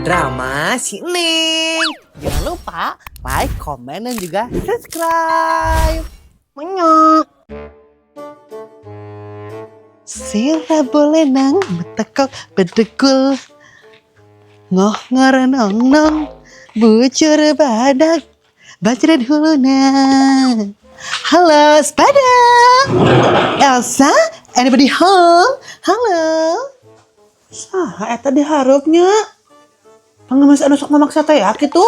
Drama si Neng. Jangan lupa like, komen, dan juga subscribe. Menyok. Sira boleh nang betekok bedegul, ngoh ngorenong nong bucur badak bacret huluna. Halo, sepeda Elsa, anybody home? Halo. Saha eta di hareupnya? Pengemis anu sok mamaksa teh ya kitu?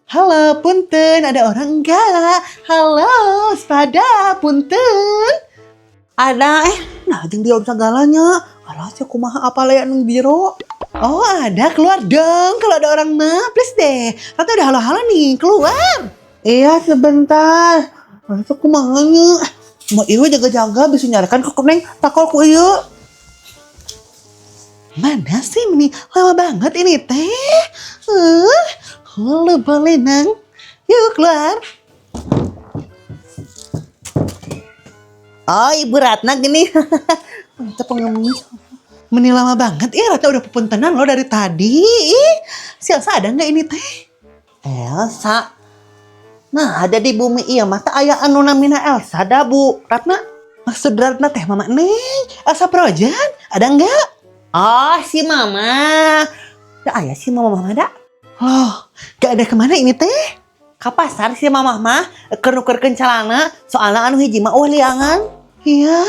Halo, punten, ada orang enggak? Halo, sepeda, punten. Ada eh, nah jeung dia segalanya. Alah sia, kumaha apa aya nu jero? Oh, ada, keluar dong kalau ada orang mah, please deh. Tante udah halo-halo nih, keluar. Iya, sebentar. Masuk kumaha nya? Mau ieu jaga-jaga bisa nyarikan ke Neng takol ku ieu. Mana sih ini? Lama banget ini teh. Halo, boleh nang. Yuk keluar. Oh, Ibu Ratna gini. Itu pengemis. Meni lama banget. Iya, Ratna udah pepuntenan loh dari tadi. Ih, si Elsa ada nggak ini teh? Elsa. Nah, ada di bumi iya mah teu aya anu namina Elsa da, Bu Ratna. Maksud Ratna teh Mama Neng. Elsa Projan ada nggak? Oh, si Mama. Da aya si Mama mah da. Loh, gak ada, kemana ini teh? Ka pasar si Mama mah keur nukerkeun calana, soalna anu hiji mah euweuh liangan. Iya,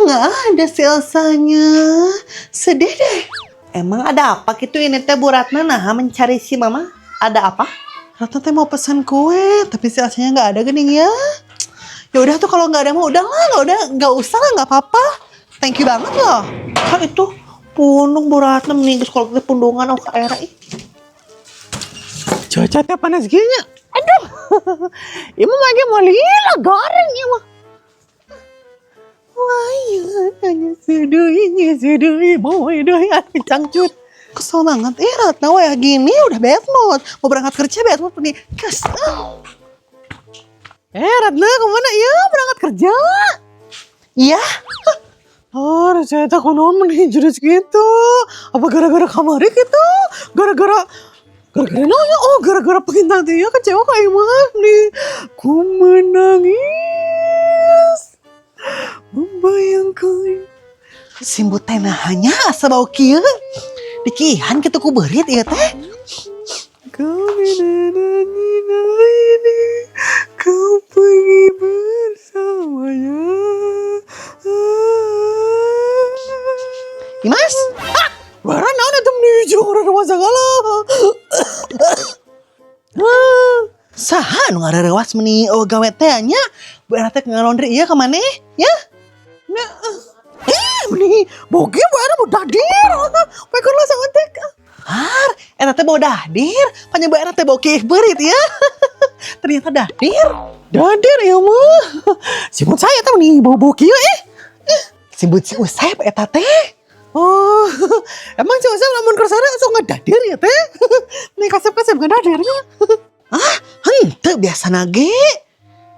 nggak ada si Elsanya. Sedih deh. Emang ada apa gitu ini teh, Bu Ratna, nah mencari si Mama? Ada apa? Ratna teh mau pesan kue, tapi si Elsanya nggak ada gening ya. Ya udah tuh, kalau nggak ada mah udahlah, nggak udah, nggak usah lah, nggak apa-apa. Thank you banget loh. Kan itu pundung Bu Ratna mending geus kalau pundungan oh ka era ih. Cuaca teh panas gini. Aduh. Ieu mah lagi mau lila goreng ieu mah. Wah, hanya seduhnya seduhi mau doi cangcut. Kesel banget, eh Ratna wah gini udah bad mood. Mau berangkat kerja bad mood nih. Kesel. Eh, Ratna, kemana ya berangkat kerja? Iya. Oh, saya tak kunaon meni jurus gitu. Apa gara-gara kamari gitu? Gara-gara naon ya? Oh, gara-gara pengintai ya kecewa ka Imas nih. Ku menangis membayangkan. Simbut teh nahanya asa bau kieu. Dikihan kitu ku beurit ieu teh. Kau ini kau pergi bersamanya. Imas. Barang naon eta meni jeung urang segala. Saha nu ngarerewas meni oh gawe teh nya? Bu Era teh ngalaundry ieu ka maneh ya? Nah, eh, meni bogi Bu Era mau dadir. Pekur lah saeutik. Har, eta teh bau dahdir, panya Bu Era teh bau kieu beurit ya. Ternyata dahdir. Dadir ya mah. Simbut saya teh meni bau-bau kieu eh. Simbut si Usep eta teh. Oh, emang si Usep lamun keur sare sok ngedadir ya teh? Nih kasep-kasep ngedadirnya. Ah, henteu biasa ge.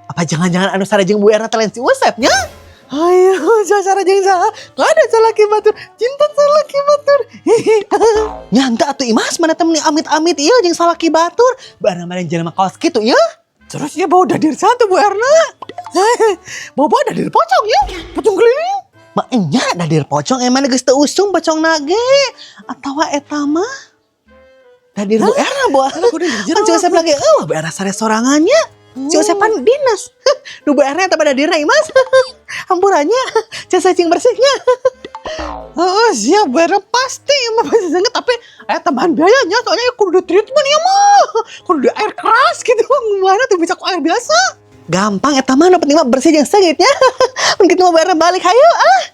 Apa jangan-jangan anu sare jeung Bu Era teh lain si Usep nya? Ayo, sare jeung saha? Ada salaki batur, cinta salaki batur. Nya henteu atuh Imas, mana teh meni amit-amit ieu jeung salaki batur. Bu Erna mah jelema kaos kitu ieu. Terus ya bau dadir satu Bu Erna. Bau-bau dadir pocong ya, pocong keliling. Maknya dadir pocong emang geus teu usum pocong nage. Atawa eta mah dadir Bu Erna, Bu. Kan si Usep lagi eueuh, Bu Erna sare sorangannya. Si Usep pan dinas. Nu Bu Erna eta mah dadirna Imas. Hampurannya, jasa cing bersihnya. Oh, siap Bu Erna pasti mah pasti sangat, tapi tambahan biayanya soalnya ya kudu di treatment ya mah. Kudu di air keras gitu. Mana tuh bisa ku air biasa. Gampang eta mah, nu penting mah bersih jeung seungitnya. Mun kitu mah Bu Erna balik hayu ah.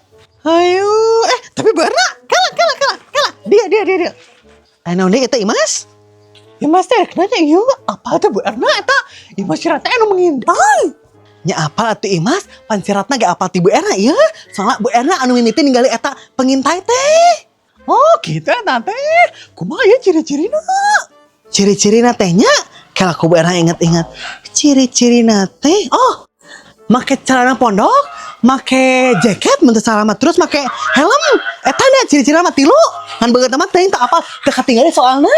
Ayo, eh tapi Bu Erna, kalah kalah kalah kalah. Dia dia dia dia. Eh, naon deui eta Imas? Ya Mas teh nanya iya, apa tuh Bu Erna eta? Imas si Ratna anu mengintai. Nya apal atuh Imas, pan si Ratna ge apal ti Bu Erna ieu. Soalnya Bu Erna anu mimiti ningali eta pengintai teh. Oh, gitu eta teh. Kumaha ya ciri-cirina? Ciri-cirina teh nya, kalau aku Bu Erna inget-inget, ciri-cirina teh, oh, make celana pondok, make jaket mun teu salah mah, terus make helm. Eta nya ciri-ciri mah tilu. Ngan beungeut mah teuing teu apal, teu katingali soalna.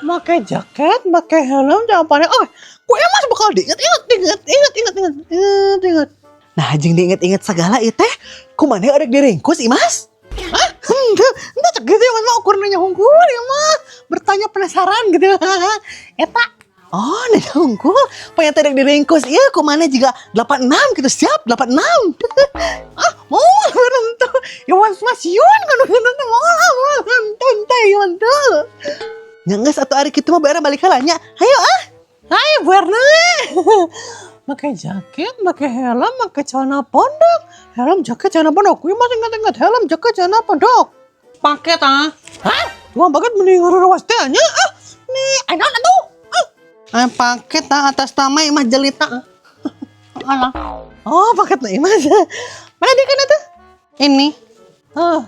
Make jaket, make helm, jawabannya, oh, ku Imas bakal diinget, inget, inget, inget, inget, inget, inget, inget. Nah, jeung diinget-inget segala ieu teh, kumaha arek diringkus, Imas? Hah? Henteu, henteu cek gitu ya mah ukur nanya hungkul ya mah. Bertanya penasaran gitu. Eta. Oh, nanya hungkul. Pengen teh diringkus ieu kumaha juga 86 gitu, siap 86. Ah, mau henteu. Ya wan mah sieun kan henteu mau mau henteu teh ya henteu. Nya geus atuh ari kitu mah Bu Erna balik heula nya. Hayo ah. Hai Bu Erna. Pakai jaket, pakai helm, pakai celana pondok. Helm, jaket, celana pondok. Gue masih ingat-ingat helm, jaket, celana pondok. Paket ah. Hah? Gua paket mending ruas teh nya. Ah, nih, enak atuh. Ah. Eh, paket ah atas nama Imah Jelita. Alah. Oh, paket nih Mas. Mana dia kan itu? Ini. Oh,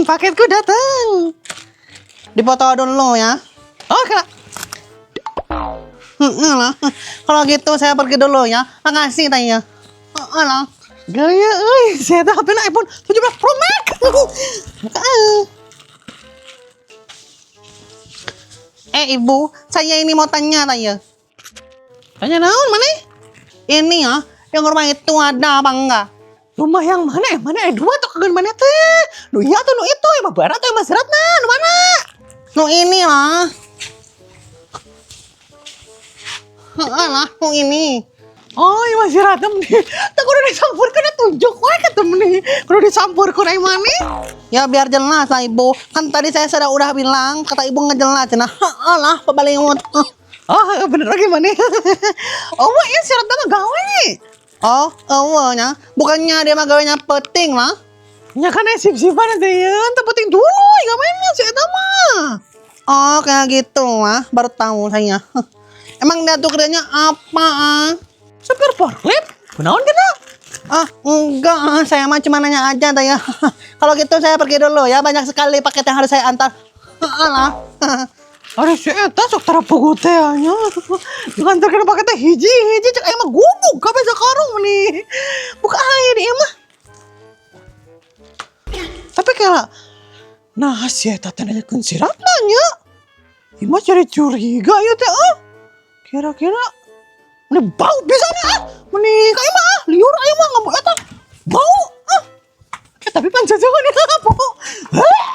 paketku datang. Dipoto dulu ya. Oh, kak. Lah. Kalau gitu saya pergi dulu ya. Makasih tanya. Alah. Gaya, euy, saya teh HP iPhone 17 Pro Max. Eh ibu, saya ini mau tanya tanya. Tanya naon mana? Ini ya, yang rumah itu ada apa enggak? Rumah yang mana? Eh, mana? Eh, dua tuh kagan mana teh? Nu iya atau nu itu? Emang barat atau emang seratna? Nu mana? Nu ini lah. Alah, nu ini. Oh, iya masih rata nih. Tak udah disampur kena tunjuk wae ketemu nih. Kudu disampur ku mana? Ya biar jelas lah ibu. Kan tadi saya sudah udah bilang, kata ibu nggak jelas. Nah, alah, paling. Oh, bener lagi mana? Oh, iya si Ratna mah gawe. Oh, awalnya. Bukannya dia mah gawenya penting lah. Ya kan sip-sipan nanti ya, entah penting dulu, ya main mah si eta mah. Oh, kayak gitu ah. Baru tahu saya. Emang dia tuh kerjanya apa ah? Supir forklift? Kunaon kita? Ah, enggak, saya mah cuma nanya aja ya. Kalau gitu saya pergi dulu ya, banyak sekali paket yang harus saya antar. Alah. Aduh si eta sok tara puguh teh nya. Diantarkeun paketnya hiji hiji cek aing mah gubuk kabeh sakarung nih. Buka aya di ieu mah. Tapi kayak nah si eta teh nanyakeun si Ratna nya. Ieu mah cari curiga ieu teh ah. Kira-kira meni bau bisa nih ah. Meni ka ieu mah ah, liur aing mah ngamuk eta. Bau ah. Eh, tapi pan jajawan eta bau. Hah?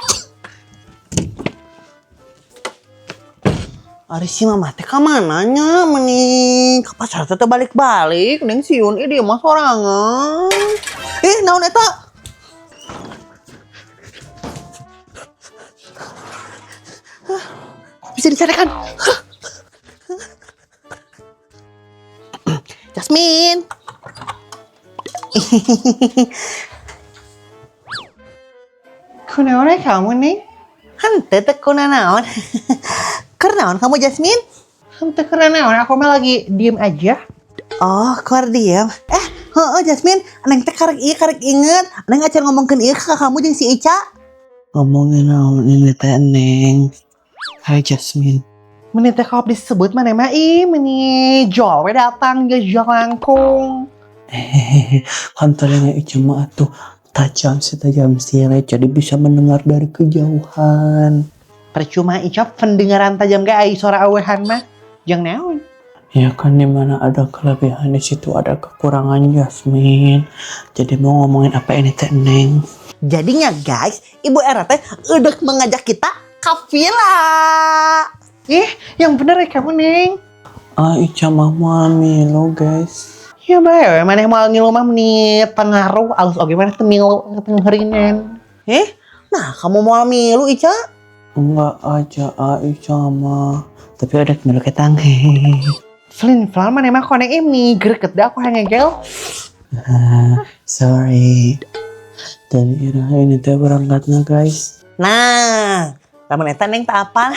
Ari si mama teh ka mana nya meni ka pasar teh balik-balik neng sieun ih dia mah sorangan. Eh, naon eta? Bisa dicarikan. Jasmine. Kunaon kamu nih? Henteu teh kunaon. Keur naon kamu Jasmine? Henteu kunaon, aku mah lagi diem aja. Oh, keur diem. Eh, heeh Jasmine, neng teh karek ieu karek inget. Neng acan ngomongkeun ieu ka kamu jeung si Ica. Ngomongin naon ini teh Neng. Hai Jasmine. Meni teh kalau disebut mana mah ih meni jol we datang ge jol langkung. Hehehe, kan telinga Ica mah atuh tajam setajam silet jadi bisa mendengar dari kejauhan. Percuma Ica pendengaran tajam ge ai suara awehan mah. Jang naon? Ya kan di mana ada kelebihan di situ ada kekurangan Jasmine. Jadi mau ngomongin apa ini teh Neng? Jadinya guys, Ibu Era teh udah mengajak kita ke villa. Ih, yang bener ya kamu Neng. Ah Ica mah mau milu guys. Ya bae we maneh moal ngilu mah meni pengaruh alus oge maneh teu milu tengherinan. Eh, nah kamu mau milu Ica? Enggak aja ah Ica mah. Tapi ada milu ketang. Flin flan maneh mah kone ini greget dah aku hayang ngegel. Sorry. Dan Ira ini teh berangkatnya guys. Nah, lamun eta Neng tak apa.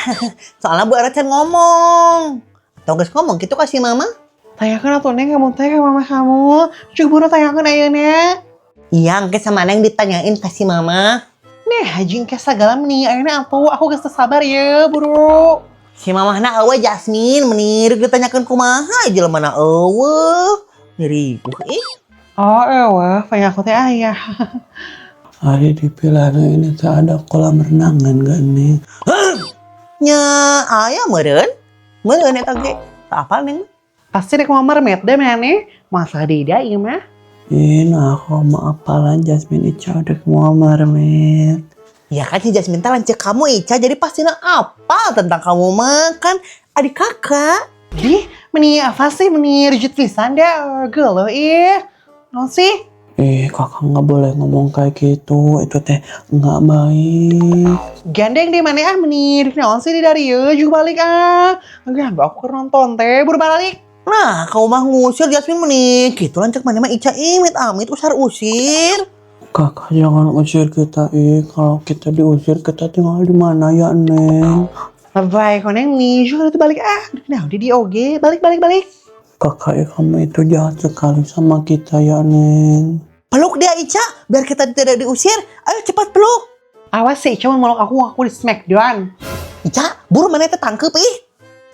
Soalnya Bu Era can ngomong. Atau geus ngomong gitu kasih mama? Tanyakan atuh Neng kamu teh ke mama kamu. Cuk buru tanyakan ayeuna. Iya, engke sama Neng ditanyain kasih mama. Nih haji engke sagala meni ayeuna atuh aku geus teu sabar ye buru. Si mama na eueuh Jasmine meni rek ditanyakeun kumaha jelema na eueuh. Ngeri ih. Oh eueuh, pengen aku teh ayah. Hari di Pilana ini teh ada kolam renangan gak nih? Nya aya meureun. Meureun eta ge. Teu apal Neng. Pasti rek mau mermet deh maneh. Masa tidak ieu mah? Ih, nah aku mau apalan Jasmine Ica udah mau mermet. Ya kan si Jasmine teh lanceuk kamu Ica, jadi pastinya apa tentang kamu mah kan adik kakak. Di, meni apa sih meni rujit pisan deh, geuleuh ih. Non sih? Eh, kakak nggak boleh ngomong kayak gitu. Itu teh nggak baik. Gandeng deh mana ah meni rek naon sih di dari ieu juga balik ah. Enggak, aku keur nonton teh buru balik. Nah, kamu mah ngusir Jasmine meni gitu lanceuk maneh mah Ica imit amit usar usir. Kakak jangan usir kita, ih. Kalau kita diusir, kita tinggal di mana ya, Neng? Bye, koneng nih, juga itu balik ah. Nah, udah di oge, balik balik balik. Kakak, eh, kamu itu jahat sekali sama kita ya, Neng. Peluk dia Ica, biar kita tidak diusir. Ayo cepat peluk. Awas sih, cuma meluk aku di smackdown. Ica, buru mana teh tangkep ih.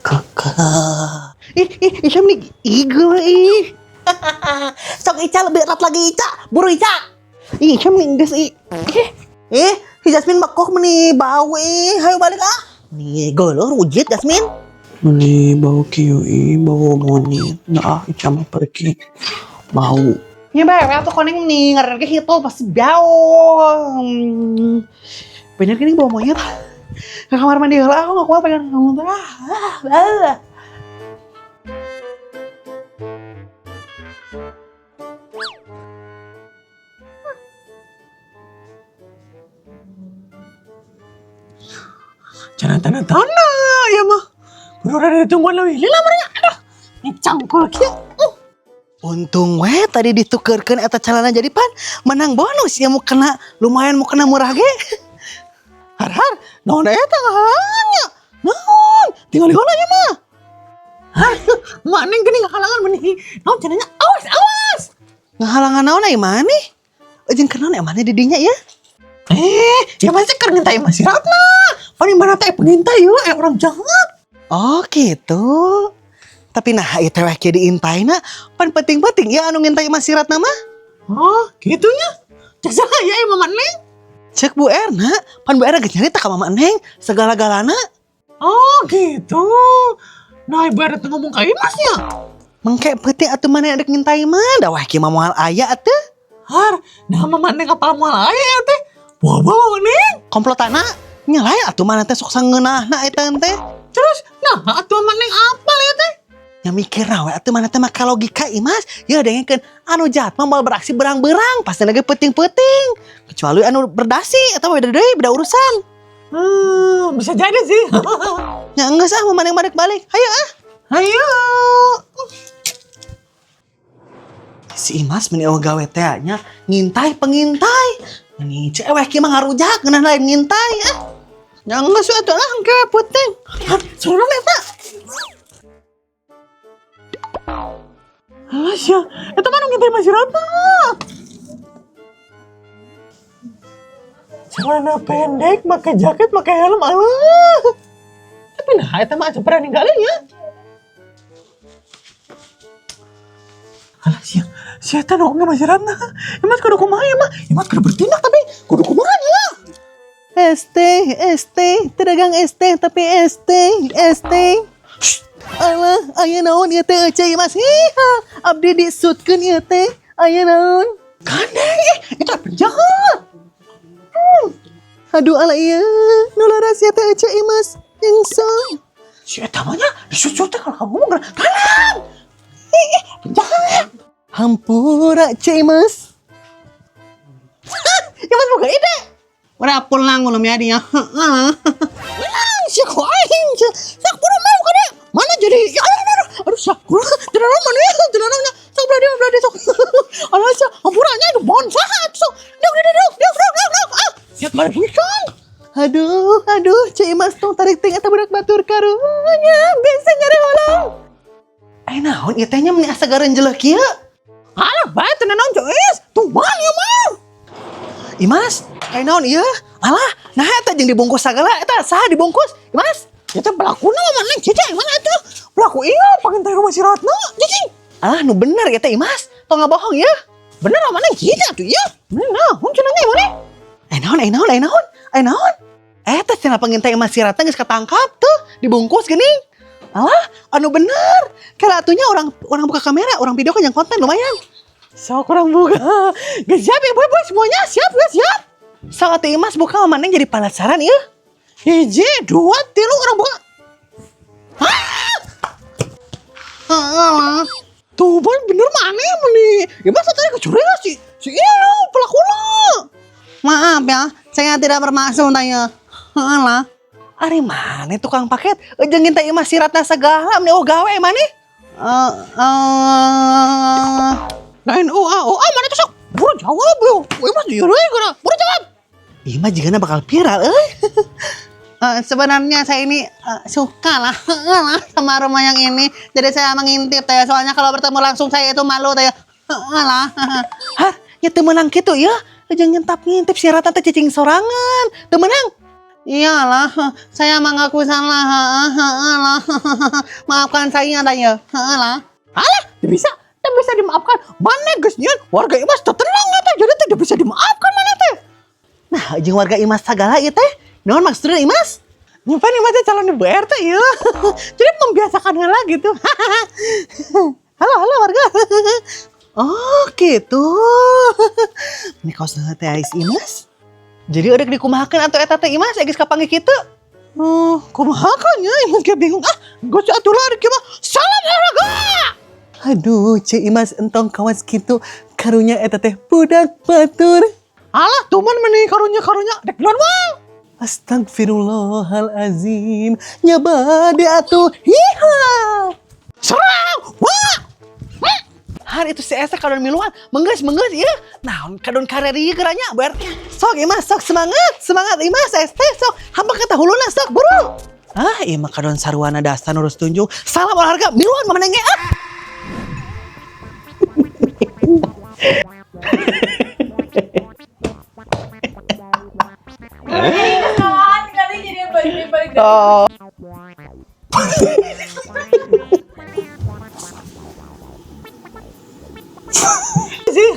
Kakak. Ih, ih, Ica nih igel ih. Sok Ica lebih erat lagi Ica, buru Ica. Ih, Ica nih geus ih. Eh, si Jasmine bekok meni bau ih. Hayo balik ah. Nih, geuleuh rujit Jasmine. Meni bau kieu ih, bau monyet. Nah, Ica mah pergi. Bau. Ya bae, atuh koneng nih ngaran ke hitul pasti bau. Bener gini bau monyet. Ke kamar mandi heula aku nggak kuat pengen ngomong ah, ah, ah. Jangan tanda-tanda, ya mah. Kudu rada ditungguan leuwih lila mereka. Aduh, ini cangkul kieu. Untung we tadi ditukerkeun eta celana jadi pan menang bonus ya mau kena lumayan mau kena murah ge. Har har, naon eta ngahalangannya? Naon? Tinggal heula nya mah. Har, mak neng geuning ngahalangan meni. Naon cenah nya? Awas, awas. Ngahalangan naon ai maneh? Jeung kenaon ai maneh di dinya ya? Eh, ya masih keur ngintai Mas Ratna. Paling mana teh pengintai yeuh, orang jahat. Oh gitu. Tapi nah ieu teh weh kieu diintaina pan penting-penting ya anu ngintai Mas Ratna mah. Oh, gitunya. Cek saha ya mama neng? Cek Bu Erna, pan Bu Erna geus nyarita ka Mama Neng segala-galana. Oh, gitu. Nah, ibu Erna teh ngomong ka Imasnya. Mengke peuting atuh maneh rek ngintai mah da weh kieu mah moal aya atuh. Har, nah mama neng apal moal aya ya teh. Bawa mama neng. Komplotana nyelai atuh maneh teh sok sangeunahna eta teh. Terus, nah atuh mama neng apal ya teh. Ya mikir we atuh maneh teh make logika Imas. Ya dengekeun anu jahat mah moal beraksi berang-berang pasti lagi peuting-peuting. Kecuali anu berdasi atau beda deui beda urusan. Bisa jadi sih. Ya enggeus ah mama neng balik-balik. Hayo ah. Ayo. Si Imas meni eueuh gawe teh nya ngintai pengintai. Meni cewek kieu mah ngarujak ngeunah lain ngintai ah. Ya enggeus we atuh ah engke we peuting. Har, suruh eta. Alah sia, eta mah nu ngintai Mas Ratna. Celana pendek, pakai jaket, pakai helm, alah. Tapi nah, eta mah asa pernah ninggalin ya. Alah sia, sia eta nu Mas Ratna. Imas kudu kumaha ya mah? Imas kudu bertindak tapi kudu kumaha ya? ST, ST, pedagang ST tapi ST, ST. Shh, alah, aya naon ieu teh euceu ieu Mas. Hiha, abdi disutkeun ieu teh. Aya naon? Gandeng, ih, itu penjahat. Aduh alah ieu, nu laras ieu teh euceu ieu Mas. Nyungsang. Si eta mah nya disut-sut teh kalau kamu ngomong kanan. Ih, penjahat. Hampura ceu Mas. Ya Mas boga ide. Udah pulang belum ya dia? Heeh. Pulang si ku aing si. Sok buru mau ka dia. Mana jadi ya aduh aduh aduh sok kurang tidak mana ya tidak namanya. Sok belah dia belah dia sok. Alah sok hampuranya itu bon sahat sok. Duk duk duk duk duk duk duk. Ah, siap mana pisan. Aduh, aduh, Ceu Imas tong tarik ting eta budak batur karunya bisa nyari holong. Eh naon ieu teh nya meni asa garenjeleuh kieu? Alah bae teu naon Jois. Tuman ya mah. Imas, eh naon ieu? Alah, nah eta jeung dibungkus sagala eta saha dibungkus? Imas, Eta pelakuna mah neng cici mana atuh? Pelaku iya pangintai rumah si Ratna. Cici. alah nu bener eta Imas, tong ngabohong ya. Bener mah neng cici atuh ieu. Bener nah, hun cenah mana? Eh naon, eh naon, eh naon, eh naon. Teh cenah pengintai Imas siratna geus ketangkap tuh, dibungkus geuning. Alah, anu bener. Kira atunya urang urang buka kamera, urang video kan yang konten lumayan. Sok urang buka. Geus siap ya, boy boy semuanya siap, geus siap. Sok atuh Imas buka, maneh jadi penasaran ieu. Hiji, dua, tilu, urang buka. Alah. Tuh pan bener maneh meni. Imas tadi kecuriga si si iya pelakuna. Maaf ya, saya tidak bermaksud tanya. Alah. Ari maneh tukang paket? Jeung ngintai Imas siratna segala meni oh gawe maneh? Eh eh Lain oh ah oh ah maneh tuh sok buru jawab yo. Imas dieureui geura. Buru jawab. Ima jigana bakal viral euy. Sebenarnya saya ini suka lah lah sama rumah yang ini. Jadi saya mengintip teh. Soalnya kalau bertemu langsung saya itu malu teh. Lah. Har, ya teu meunang kitu ya. Jeung ngintap-ngintip siratna teh cicing sorangan. Teu meunang. Iyalah, saya mengaku salah. Lah. Maafkan saya teh ya. Lah. Alah, tidak bisa. Tidak bisa dimaafkan. Maneh geus nyieun warga Imas teu tenang eta jadi tidak bisa dimaafkan maneh teh. Nah, jeung warga Imas sagala ieu teh. Naon maksudna Imas? Nyimpan Imas teh calon ibu RT ya. Jadi membiasakan heula gitu. Halo, halo warga. Oh, gitu. Ini kaos teh ais Imas. Jadi udah dikumahakeun atuh eta teh Imas geus kapanggih kitu. Oh, kumaha kan ya? Imas ge bingung. Ah, geus atuh lah kieu mah. Salam olahraga. Aduh, Ceu Imas entong kawas kitu karunya eta teh budak batur. Alah, tuman meni karunya-karunya dek duluan wang. Astagfirullahalazim. Nya bade atuh. Hiha. Serang. Wah. Har itu si Esa kadon miluan, menggeus menggeus ieu. Naon kadon kareri geranya ber. Sok Imas sok semangat, semangat Imas ST sok. Hamba kata huluna sok buru. Ah, ieu mah kadon sarwana dasar nurus tunjung. Salam olahraga miluan maneh ge ah. Kesalahan kali jadi balik balik dari Sih.